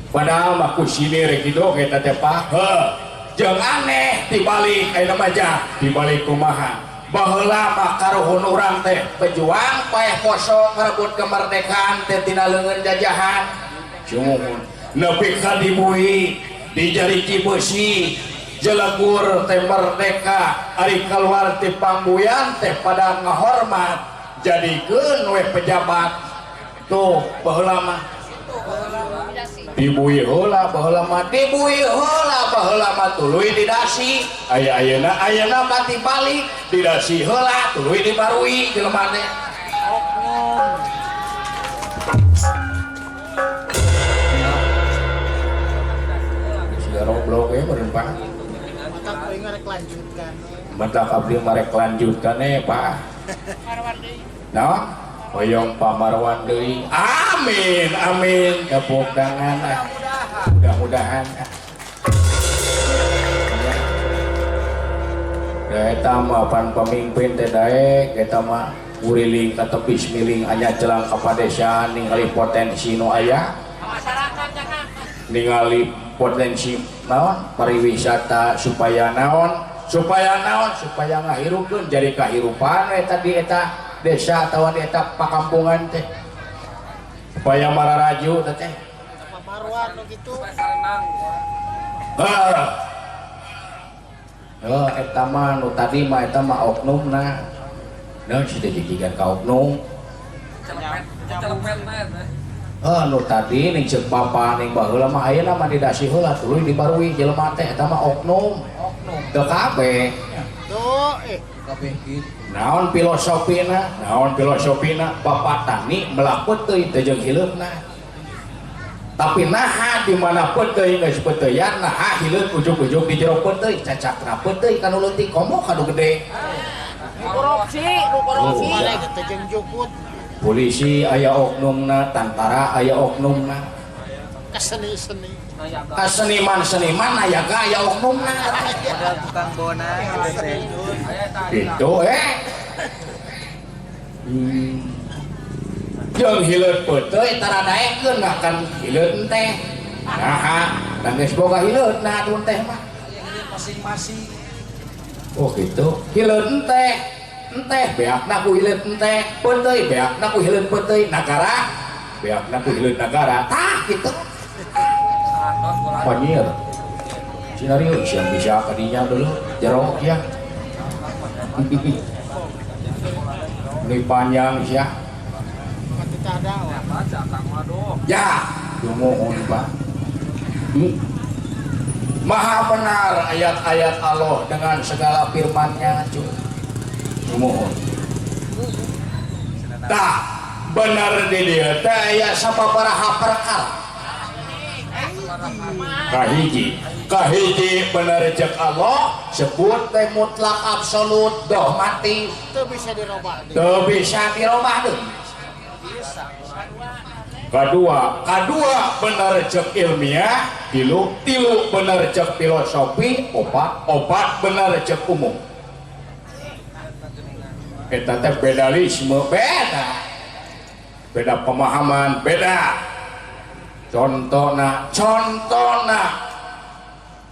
Padahal mah ku sinir kitu eta teh Pak. Heuh. Jeung aneh dibalik ayeuna mah ja, dibalik kumaha. Baheula mah karuhun urang teh pejuang paeh poso ngarebut kemerdekaan teh tina leungeun jajahan. Sumuhun. Nepi ka dibui di jariji beusi jelegur teh merdeka ari kaluar ti pambuyan teh pada ngahormat jadikeun we pejabat. Tuh baheula mah dibui heula baheula mah dibui heula baheula mah tuluy didasi aya ayeuna ayeuna mah dibalik didasi heula tuluy dibarui jelema teh. Sia roblok we meureun Pak. Mata abdi marek lanjutkan Pak. Nah, hoyong Pamarwan deui. Amin, amin. Tepuk tangan. Mudah-mudahan. Eta mah pan pemimpin teh daek eta mah uriling ka tepis miling anya celang ka padesaan ningali potensi nu aya. Ningali potensi naon pariwisata supaya naon supaya naon supaya ngahirupkeun jadi kahirupan eta di eta desa atawa di eta pakampungan teh supaya mararaju teh teh Pamarwan nu kitu. Heuh. Heuh eta mah nu tadi mah eta mah oknumna. Naon sih teh jigigan ka oknum? Heuh nu tadi ning ceuk bapa ning baheula mah ayeuna mah didasi heula tuluy dibarui jelema teh eta mah oknum. Oknum. Teu kabeh. Tuh eh Kabeh kitu. Naon filosofina? Naon filosofina? Bapak tani melak peuteuy teu jeung hileudna. Tapi naha di mana peuteuy geus peuteuyan naha hileud ujug-ujug di jero peuteuy cacakna peuteuy kanu leutik komo kanu gede. Korupsi, nu korupsi. Oh, Balik teh jeung jukut. Polisi aya oknumna, tantara aya oknumna, Keseni-seni. Kaseniman-seniman aya ga aya oknumna. Modal tukang bona gitu teh. Gitu Jeung hileud peuteuy tara daekeun ngakan hileud teh. Naha, da geus boga hileudna atuh teh mah. Masing-masing. Oh gitu. Hileud teh, enteh beakna ku hileud enteh, peuteuy beakna ku hileud peuteuy, nagara beakna ku hileud nagara. Tah gitu. Panyir. Sinario siang bisa kadinya dulu jero ya. Ini panjang ya. Ya, dumuhun Pak. Maha benar ayat-ayat Allah dengan segala firman-Nya, cu. Dumuhun. Tah, benar di dieu teh aya sababaraha perkara. Kahiji, kahiji bener cek Allah sebut teh mutlak absolut doh mati Teu bisa dirobah deui. teu bisa dirobah deui. Kedua, kedua bener cek ilmiah, tilu, tilu bener cek filosofi, opat, opat bener cek umum. Eta teh bedalisme beda. Beda pemahaman, beda. Contohna, contohna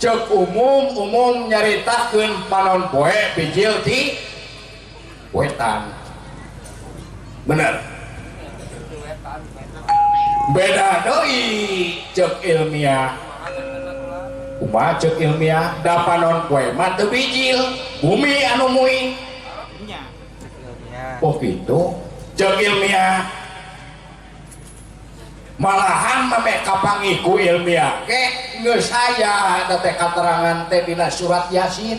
cek umum umum nyaritakeun panon poe bijil ti wetan. Bener. Beda deui cek ilmiah. Kumaha cek ilmiah? Da panon poe mah teu bijil, bumi anu mui. Nya. Oh gitu. Cek ilmiah. Malahan mah kapanggih ku ilmiah ke geus aya eta teh katerangan teh dina surat Yasin.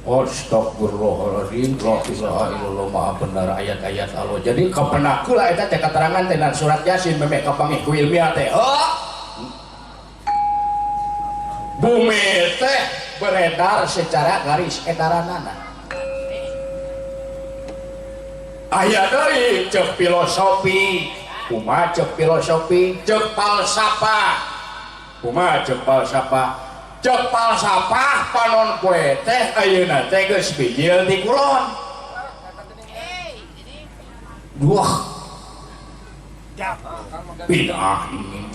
Astagfirullahaladzim, la ilaha illallah, maha benar ayat-ayat Allah. Jadi kapenak heula eta teh katerangan teh na surat Yasin memeh kapanggih ku ilmiah teh. Oh. Bumi teh beredar secara garis edaranana. Aya deui ceuk filosofi, kumaha ceuk filosofi, ceuk falsafah. Kumaha ceuk falsafah? Ceuk falsafah panon poe teh ayeuna teh geus bijil di kulon. Wah. Bid'ah ini.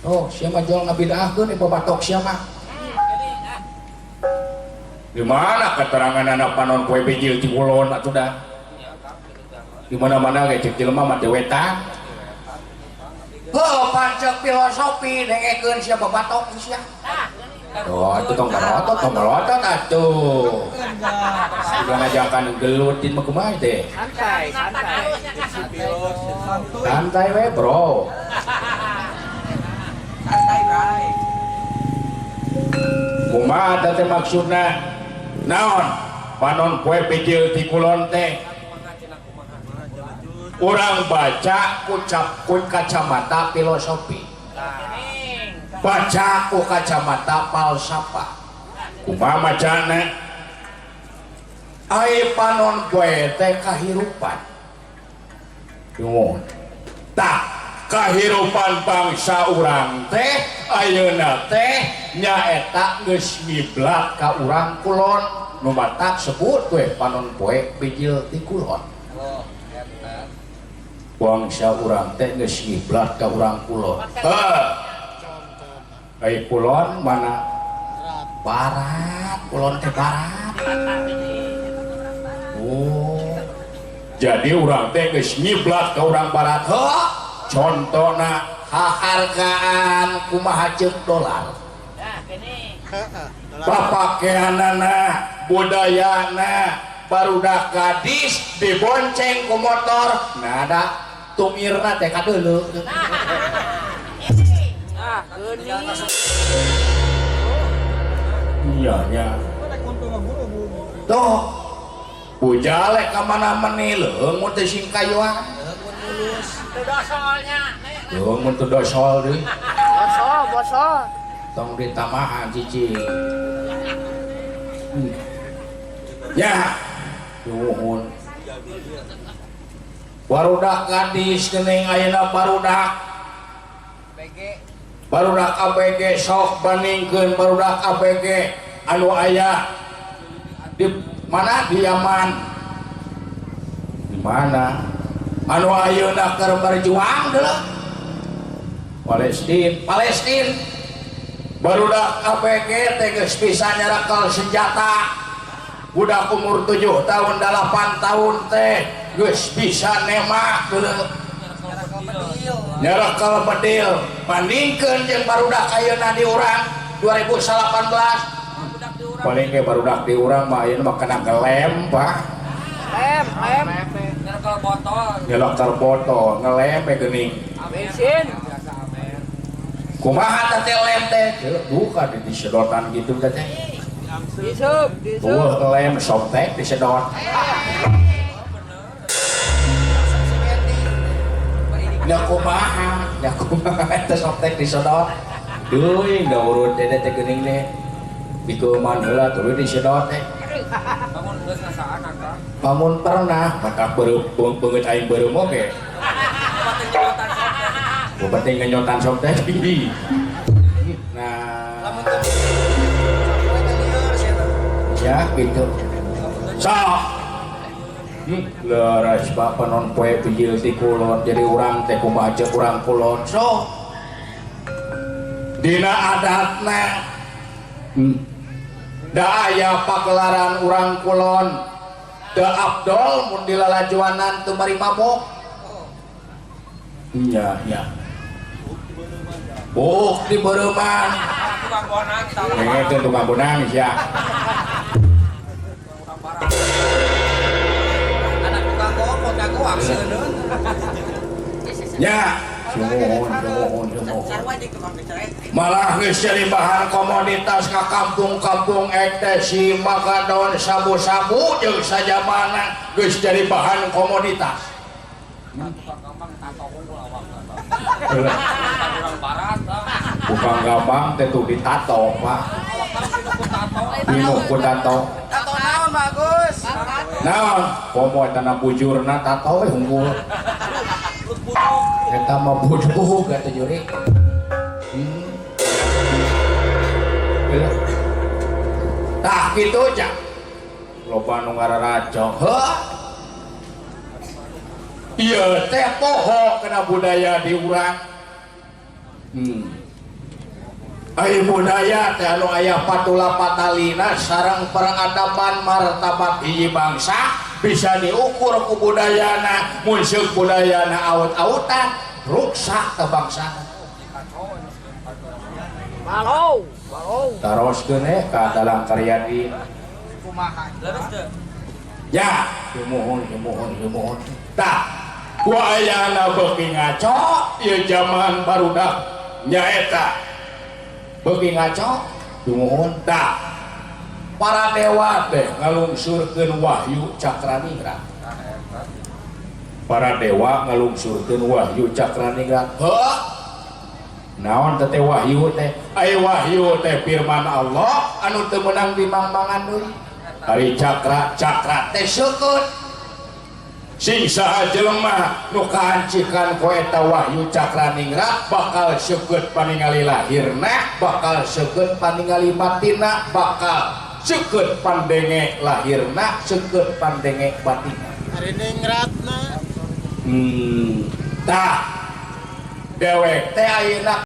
Oh, sia mah jual ngabid'ahkeun ieu babatok sia mah. Di mana keterangan anak panon poe bijil di kulon atuh dah? Di mana-mana ge ceuk jelema mah teh wetan. Heuh, pancek filosofi dengekeun sia babatok sia. Oh, itu tong merotot atuh. Udah ngajakan gelutin mah kumaha teh? Santai, santai. Santai we, bro. Santai, bray. Kumaha teh maksudna? Naon? Panon poe bijil ti kulon teh. Urang baca ku kacamata filosofi. Baca ku kacamata falsafah. Kumaha macana? Ai panon poe teh kahirupan. Nuhun. Tah, kahirupan bangsa urang teh ayeuna teh nyaeta geus ngiblat ka urang kulon. Nu matak sebut we panon poe bijil ti kulon. Bangsa urang teh geus ngiblat ka urang kulon. Heuh. Ai kulon mana? Barat, kulon teh barat. Oh. Jadi urang teh geus ngiblat ka urang barat. Heuh. Contona hahargaan kumaha ceuk dolar. Papakeanana, budayana, barudak gadis dibonceng ku motor, nada tumirna teh kadeuleu. Ah, geuning. Iya nya. Tuh. Bujale ka mana meni leuheung mun teu sing kayuan. Teu dosolnya. Leuheung mun teu dosol deui. Bosol, bosol. Tong ditamahan cicing. Ya. Nuhun. Barudak gadis geuning ayeuna barudak BG. Barudak ABG sok bandingkeun barudak ABG anu aya di mana, di Yaman, di mana anu ayeuna keur berjuang deuleu Palestin. Palestin barudak ABG teh geus bisa nyerekel senjata. Budak umur 7 tahun 8 tahun teh geus bisa nembak deuleu, nyerekel bedil. Bandingkeun jeung barudak ayeuna di urang 2018, paling ge barudak di urang mah ayeuna mah kena ngelem, Pak. Lem, lem. Nyerekel botol. Nyerekel botol, ngelem we geuning. Bensin. Kumaha teh lem teh? Bukan di sedotan gitu teh. Disup, disup. Tuh lem softtek disedot. Nya kumaha? Nya kumaha eta softtek disedot? Deui da urut teh teh geuning teh. Dikeuman heula tuluy disedot teh. Bangun geus ngasaan akang. Bangun pernah, maka beureum beungeut aing beureum oge. Penting ngenyotan softtek. Nah, ya gitu. Sok. Leres bapak non poe bijil ti kulon, jadi urang teh kumaha ceuk urang kulon. Sok. Dina adatna. Da aya pagelaran urang kulon. Teu abdol mun dilalajuanan teu bari mabok. Nya nya. Buk di bereuman. Tukang bonang, Dengekeun tukang bonang sia. Anak tukang goak, dagoak seuneun. Nya. Sumuhun, sumuhun, sumuhun. Malah geus jadi bahan komoditas ka kampung-kampung ekstasi, makadon, sabu-sabu jeung sajabana geus jadi bahan komoditas. Tukang gambang tato unggul awakna. Urang barat tah. Tukang gambang teh tuh ditato, Pak. Awakna pinuh ku tato. Pinuh ku tato. Tato naon bagus? Naon? Komo eta na bujurna tato we unggul. Lut buduk. Eta mah buduk atuh juri. Tah kitu ja. Loba nu ngararacok. Heuh. Ieu teh poho kena budaya di urang. Ai budaya teh anu aya patula patalina sareng peradaban martabat hiji bangsa bisa diukur ku budayana. Mun seuk budayana aut-autan, ruksak ke bangsa. Malau, malau. Taroskeun ka dalang Karyadi. Kumaha? Leres teu? Ya, sumuhun, sumuhun, sumuhun. Tah, ku ayana beuki ngaco ieu zaman barudak nyaeta. Beuki ngaco, sumuhun. Tah, para dewa teh ngalungsurkeun wahyu cakraningrat. Para dewa ngalungsurkeun wahyu cakraningrat. Heuh. Naon teh wahyu teh? Ai wahyu teh firman Allah anu teu meunang dimangmangan deui. Ari cakra, cakra teh seukeut. Sing saha jelema nu kaancikan ku eta wahyu cakraningrat bakal seukeut paningali lahirna, bakal seukeut paningali batinna, bakal seukeut pandenge lahirna, seukeut pandenge batinna. Ari ningratna. Tah, dewek teh ayeuna.